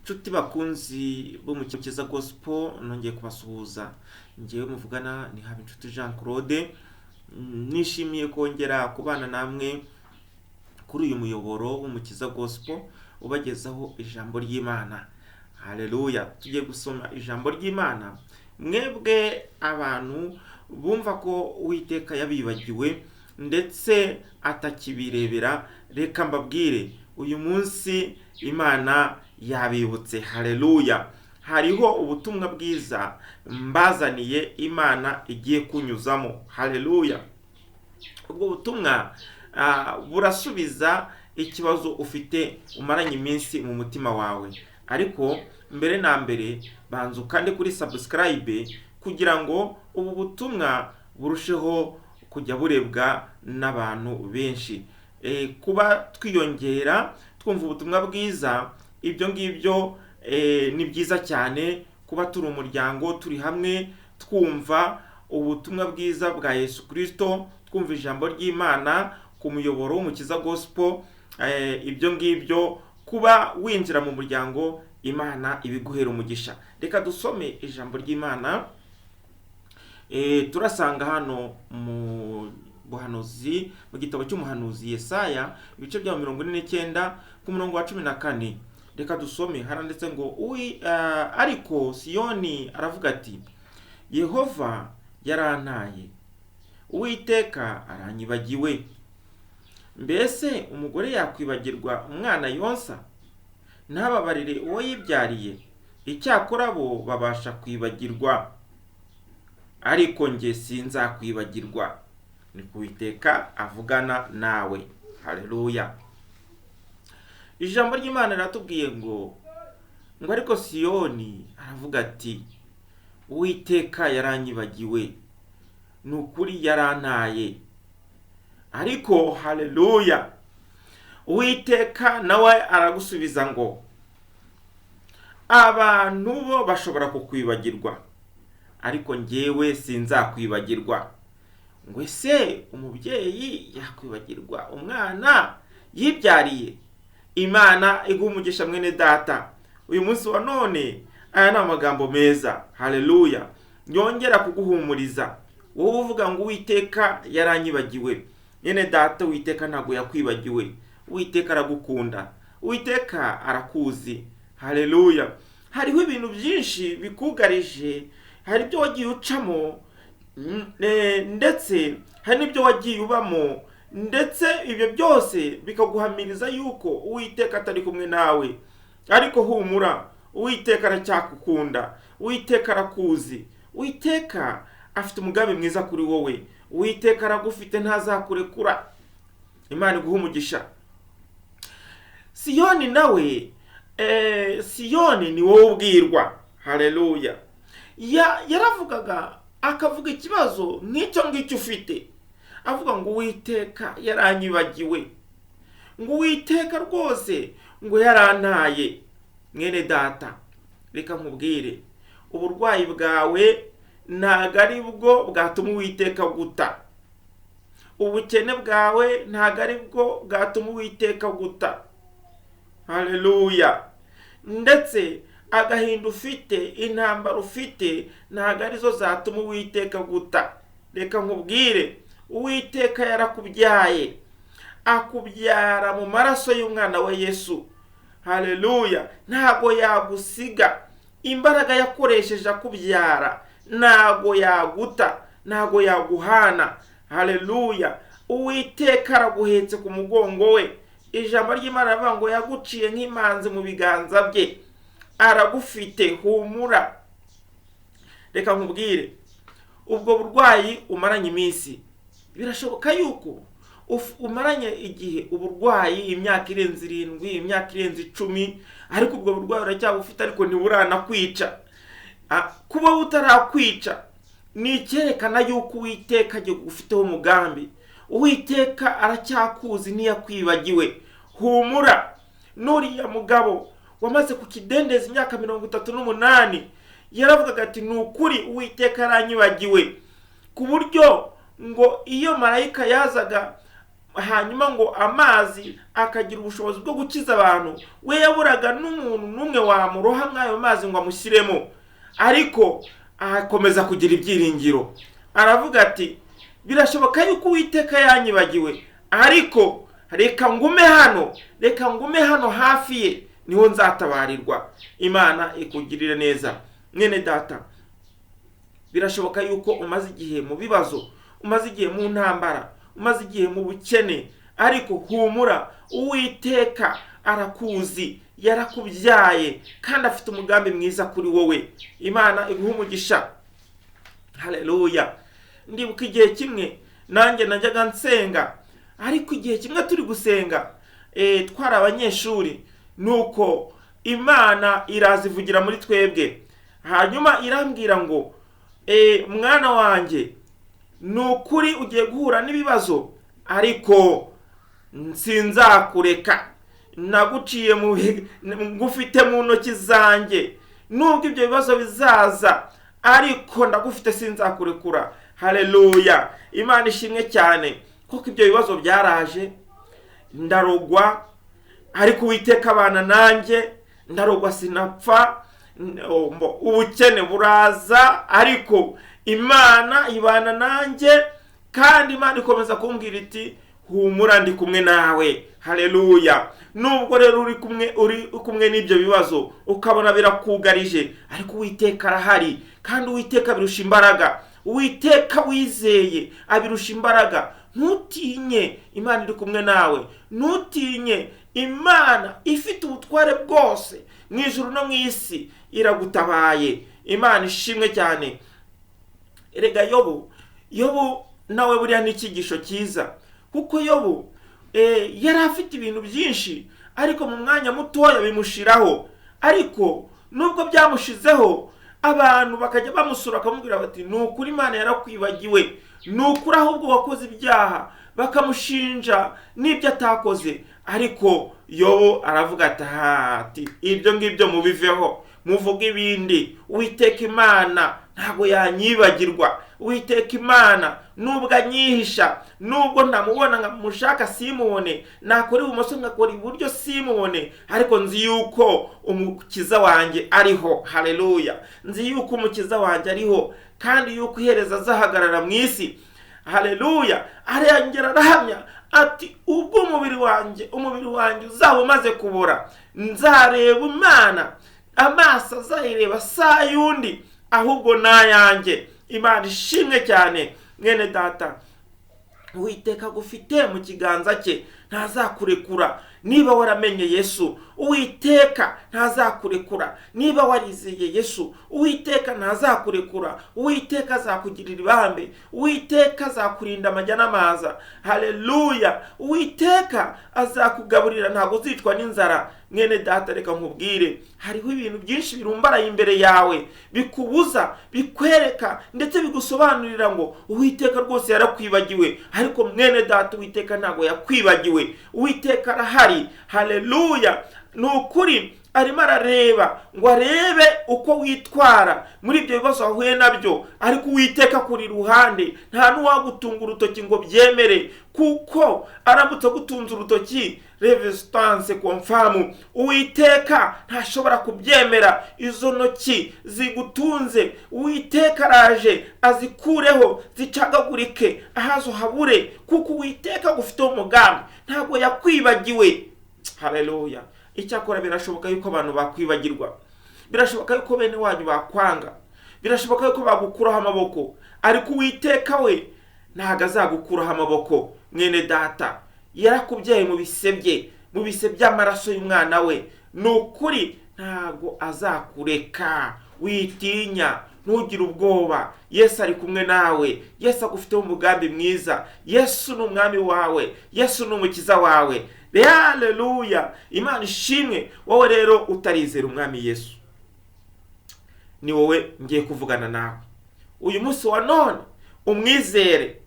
Nshuti bakunzi bo mu Mukiza Gospel, nongeye kubasuhuza. Ngewe muvugana ni Habinshuti Jean Claude. Nishimiye kongera kubana namwe kuri uyu muyoboro w'Umukiza Gospel ubagezaho ijambo ry'Imana. Haleluya! Tugiye gusoma ijambo ry'Imana. Mwebwe abantu bumva ko Uwiteka yabibagiwe ndetse atakibirebera, reka mbabwire, uyu munsi Imana yabibutse. Haleluya! Hariho ubutumwa bwiza mbazaniye Imana igiye kunyuzamo. Haleluya! Ubwo butumwa burasubiza ikibazo ufite umaranye iminsi mu mutima wawe. Ariko mbere na mbere, banza ukande kuri subscribe kugira ngo ubu butumwa burusheho kujya burebwa n'abantu benshi. Kuba twiyongera twumva ubutumwa bwiza, ibyo ngibyo ni byiza cyane. Kuba turi umuryango, turi hamwe, twumva ubutumwa bwiza bwa Yesu Kirisito, twumva ijambo ry'Imana ku muyoboro w'Umukiza Gospel, ibyo ngibyo kuba winjira mu muryango, Imana ibiguhera umugisha. Reka dusome ijambo ry'Imana. Turasanga hano mu buhanuzi, mu gitabo cy'umuhanuzi Yesaya, ibice bya 49 ku murongo wa 14. Reka dusome. Haranditse ngo: "Ariko Siyoni aravuga ati: Yehova yarantaye, Uwiteka aranyibagiwe. Mbese umugore yakwibagirwa umwana yonsa, ntababarire uwo yibyariye? Icyakora bo babasha kwibagirwa, ariko njye sinzakwibagirwa. Ni ku Uwiteka avugana nawe." Haleluya! Ijambo ry'Imana riratubwiye ngo ariko Siyoni aravuga ati: "Uwiteka yaranyibagiwe, ni ukuri yarantaye." Ariko haleluya, Uwiteka nawe aragusubiza ngo: "Abantu bo bashobora kukwibagirwa, ariko njyewe sinzakwibagirwa." Ngo ese umubyeyi yakwibagirwa umwana yibyariye? Imana iguha umugisha, mwene data. Uyu munsi wa none aya ni amagambo meza, haleluya, yongera kuguhumuriza wowe uvuga ngo: "Uwiteka yaranyibagiwe." Mwene data, Uwiteka ntabwo yakwibagiwe. Uwiteka aragukunda, Uwiteka arakuzi. Haleluya! Hariho ibintu byinshi bikugarije, hari ibyo wagiye ucamo, ndetse hari n'ibyo wagiye ubamo, ndetse ibyo byose bikaguhamiriza yuko Uwiteka atari kumwe nawe. Ariko humura, Uwiteka aracyakukunda, Uwiteka arakuzi, Uwiteka afite umugambi mwiza kuri wowe. Uwiteka aragufite, ntazakurekura. Imana iguha umugisha. Siyoni nawe, Siyoni ni wowe ubwirwa. Haleluya! Yaravugaga, akavuga ikibazo nk'icyo ngicyo ufite, avuga ngo: "Uwiteka yaranyibagiwe," ngo: "Uwiteka rwose ngo yarantaye." Mwene data, reka nkubwire, uburwayi bwawe ntabwo ari bwo bwatuma Uwiteka guta. Ubukene bwawe ntabwo ari bwo bwatuma Uwiteka guta. Haleluya! Ndetse agahinda ufite, intambara ufite, ntabwo arizo zatuma Uwiteka guta. Reka nkubwire, Uwiteka yarakubyaye, akubyara mu maraso y'umwana wa Yesu. Haleluya! Ntabwo yagusiga. Imbaraga yakoresheje akubyara, ntabwo yaguta, ntabwo yaguhana. Haleluya! Uwiteka araguhetse ku mugongo we. Ijambo ry'Imana rivuga ngo yaguciye nk'imanzi mu biganza bye, aragufite. Humura. Reka nkubwire, ubwo burwayi umaranye iminsi, birashoboka yuko umaranye igihe uburwayi, imyaka irenze 7, imyaka irenze 10, ariko ubwo burwayi uracyabufite, ariko ntiburanakwica. Kuba butarakwica ni icyerekana yuko Uwiteka agufiteho umugambi. Uwiteka aracyakuzi, ntiyakwibagiwe. Humura. N'uriya mugabo wamaze ku kidendezi imyaka 38 yaravugaga ati: "Ni ukuri Uwiteka aranyibagiwe," ku buryo ngo iyo marayika yazaga Hanyuma ngo amazi akagira ubushobozi bwo gukiza abantu, we yaburaga n'umuntu n'umwe wamuroha mw'ayo mazi ngo amushyiremo, ariko akomeza kugira ibyiringiro. Aravuga ati birashoboka yuko Uwiteka yanyibagiwe, ariko reka ngume hano, reka ngume hano hafi ye, niho nzatabarirwa. Imana ikugirire neza. Mwene data, birashoboka yuko umaze igihe mu bibazo, umaze igihe mu ntambara, umaze igihe mu bukene, ariko humura, Uwiteka arakuzi, yarakubyaye kandi afite umugambi mwiza kuri wowe. Imana iguhe umugisha. Haleluya. Ndibuka igihe kimwe nanjye najyaga nsenga, ariko igihe kimwe turi gusenga twari abanyeshuri, nuko Imana irazivugira muri twebwe, hanyuma irambwira ngo mwana wanjye, ni ukuri ugiye guhura n'ibibazo, ariko sinzakureka, naguciye ngufite mu ntoki zanjye, nubwo ibyo bibazo bizaza, ariko ndagufite sinzakurekura. Haleluya. Imana ishimwe cyane, kuko ibyo bibazo byaraje, ndarogwa, ariko Uwiteka abana nanjye, ndarogwa sinapfa, ubukene buraza, ariko Imana ibana nanjye, kandi Imana ikomeza kumbwira iti humura ndi kumwe nawe. Haleluya. Nubwo rero uri kumwe n'ibyo bibazo ukabona birakugarije, ariko Uwiteka arahari, kandi Uwiteka abirusha imbaraga. Uwiteka wizeye abirusha imbaraga. Ntutinye, Imana iri kumwe nawe. Ntutinye, Imana ifite ubutware bwose mu ijuru no mu isi iragutabaye. Imana ishimwe cyane. Erega Yobu nawe buriya ni icyigisho cyiza, kuko Yobu yari afite ibintu byinshi, ariko mu mwanya mutoya bimushiraho. Ariko nubwo byamushizeho, abantu bakajya bamusura bakamubwira bati ni ukuri Imana yarakwibagiwe, ni ukuri ahubwo wakoze ibyaha, bakamushinja n'ibyo atakoze. Ariko Yobu aravuga ati ibyo ngibyo mubiveho, muvuge ibindi. Uwiteka Imana ntabwo yanyibagirwa, Uwiteka Imana nubwo anyihisha, nubwo ntamubona nkamushaka simubone, nakora ibumoso nkakora iburyo simubone, ariko nzi yuko umukiza wanjye ariho. Haleluya. Nzi yuko umukiza wanjye ariho, kandi yuko ihereza azahagarara mu isi. Haleluya. Arengera arahamya ati ubwo umubiri wanjye uzaba umaze kubora, nzareba Imana, amaso azayireba saa yundi, ahubwo nayanjye. Imana ishimwe cyane. Mwene data, Uwiteka agufite mu kiganza cye, ntazakurekura. Niba waramenye Yesu, Uwiteka ntazakurekura. Niba warizeye Yesu, Uwiteka ntazakurekura. Uwiteka azakugirira ibambe, Uwiteka azakurinda amajya n'amaza. Haleluya. Uwiteka azakugaburira, ntabwo uzicwa n'inzara. Mwene data, reka nkubwire, hariho ibintu byinshi birumbaraye imbere yawe, bikubuza, bikwereka, ndetse bigusobanurira ngo Uwiteka rwose yarakwibagiwe. Ariko mwene data, Uwiteka ntabwo yakwibagiwe, Uwiteka arahari. Haleluya. Ni ukuri arimo arareba ngo arebe uko witwara muri ibyo bibazo wahuye nabyo, ariko Uwiteka kuri iruhande, nta n'uwagutunga urutoki ngo byemere, kuko aramutse agutunze urutoki, resistance confirm, Uwiteka ntashobora kubyemera. Izo ntoki zigutunze, Uwiteka araje azikureho, zicagagurike, ahazo habure, kuko Uwiteka agufiteho umugambi, ntabwo yakwibagiwe. Haleluya. Icyakora birashoboka yuko abantu bakwibagirwa, birashoboka yuko bene wanyu bakwanga, birashoboka yuko bagukuraho amaboko, ariko Uwiteka we ntabwo azagukuraho amaboko. Mwene data, yarakubyaye mu bise bye, mu bise by'amaraso y'umwana we, ni ukuri ntabwo azakureka. Witinya, ntugire ubwoba, Yesu ari kumwe nawe, Yesu agufiteho umugambi mwiza, Yesu ni umwami wawe, Yesu ni umukiza wawe. Haleluya. Imana ishimwe. Wowe rero utarizera umwami Yesu, ni wowe ngiye kuvugana nawe uyu munsi wa none. Umwizere,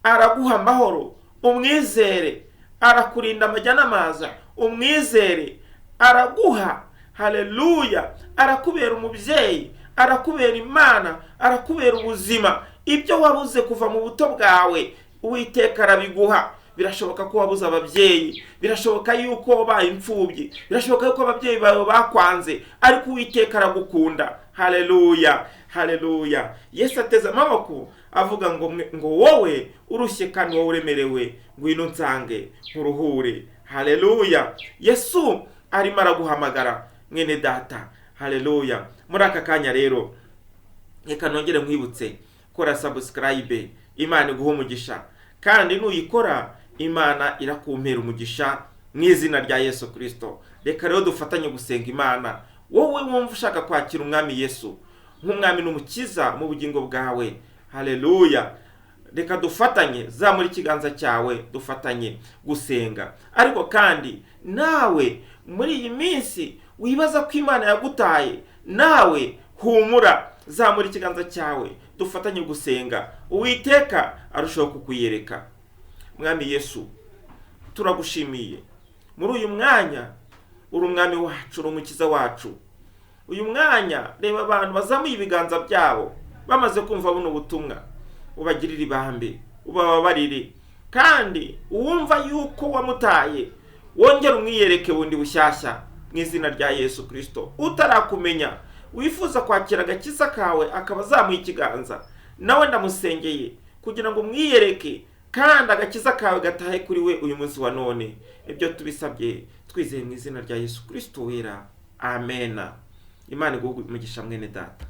araguha amahoro. Umwizere, arakurinda amajya n'amaza. Umwizere, araguha. Haleluya. Arakubera umubyeyi, arakubera Imana, arakubera ubuzima. Ibyo wabuze kuva mu buto bwawe, Uwiteka arabiguha. Birashoboka ko wabuze ababyeyi, birashoboka yuko wabaye imfubyi, birashoboka yuko ababyeyi bawe bakwanze, ariko Uwiteka aragukunda. Haleluya, haleluya. Yesu ateze amaboko avuga ngo wowe urushye kandi wowe uremerewe, ngwino nsange nkuruhure. Haleluya. Yesu arimo araguhamagara, mwene data. Haleluya. Muri aka kanya rero reka nongere nkwibutse, kora subscribe, Imana iguha umugisha, kandi nuyikora Imana irakumpera umugisha mu izina rya Yesu Kirisito. Reka rero dufatanye gusenga Imana. Wowe wumva ushaka kwakira Umwami Yesu nk'Umwami n'Umukiza mu bugingo bwawe, haleluya, reka dufatanye, zamura ikiganza cyawe dufatanye gusenga. Ariko kandi nawe muri iyi minsi wibaza ko Imana yagutaye, nawe humura, zamura ikiganza cyawe dufatanye gusenga, Uwiteka arushaho kukuyereka. Mwami Yesu, turagushimiye muri uyu mwanya, uri Umwami wacu, uri Umukiza wacu. Uyu mwanya reba abantu bazamuye ibiganza byabo bamaze kumva buno butumwa, ubagirire ibambe, ubababarire, kandi uwumva yuko wamutaye wongere umwiyereke bundi bushyashya mu izina rya Yesu Kirisito. Utarakumenya wifuza kwakira agakiza kawe akaba azamuye ikiganza, nawe ndamusengeye kugira ngo umwiyereke kandi agakiza kawe gatahe kuri we uyu munsi wa none. Ibyo tubisabye twizeye mu izina rya Yesu Kirisito wera, amena. Imana iguhe umugisha mwene data.